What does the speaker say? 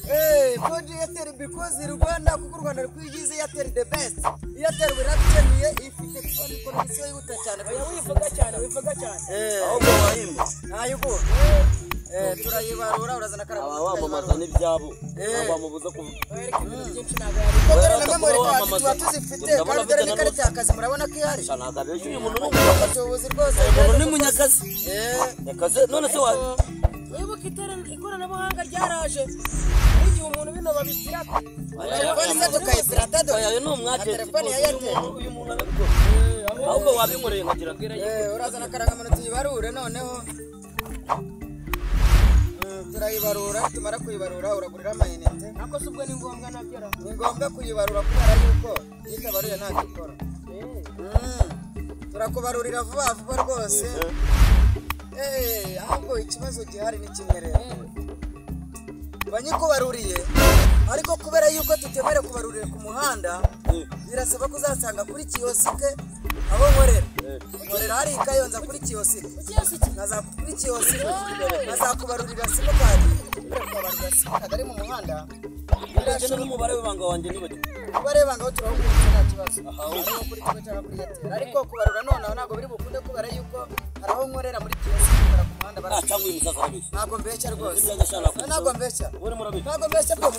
Hey, 4G Airtel because Rwanda kuko u Rwanda rwigize Airtel the best. Airtel biradukenuye ifite connection yihuta cyane. Oya wivuga cyane, wivuga cyane. Ahubwo wahimba. Nayugo. Turayibarura urazana karabo. Aba wamamaza n'ibyabo. Abamubuza kuvuga. Wereka ibintu byinshi ntabwo yari. Dore na memory card tuba tuzifite kandi dore n'ikarita y'akazi murabona ko ihari. Ntabwo abeshya uyu muntu ni umuyobozi rwose. Umuntu ni munyakazi. Yakaze none se wa wibuka ikoranabuhanga ryaraje. Igihe umuntu bino babipirata. Telefone se tukayipirata do. Oya ni umwagenti. Telefone ya Airtel. Uyu muntu arabikora. Ahubwo wabinkoreye nkagira. Urazana karangamuntu tuyibarure noneho. Turayibarura tumara kuyibarura uragurira amayinite. Nako se ubwo ni ngombwa nabyo ra. Ni ngombwa kuyibarura kubera yuko itabaruye ntabwo ikora. Turakubarurira vuba vuba rwose. Ahubwo ikibazo gihari ni kimwe rero. Banyikubaruriye ariko kubera yuko tutemere kubarurira ku muhanda birasaba ko uzasanga kuri kiyosike aho nkorera. Nkorera hari Kayonza kuri kiyosike. Nkaza kuri kiyosike nkazakubarurira simukadi. Kubarurira simukadi ari mu muhanda. Birashoboka n'umubare w'ibanga wanjye nibagiwe. Umubare w'ibanga wo turawukurikiza nta kibazo. Aho kuri kimwe cyangwa kuri Airtel. Ariko kubarura nonaho ntabwo biri bukunde kubera yuko hari aho nkorera muri kiyosike nkora ku muhanda cyangwa uyu musaza arabeshya. Ntabwo mbeshya rwose. Ntabwo mbeshya. Uri murabeshya. Ntabwo mbeshya bwo.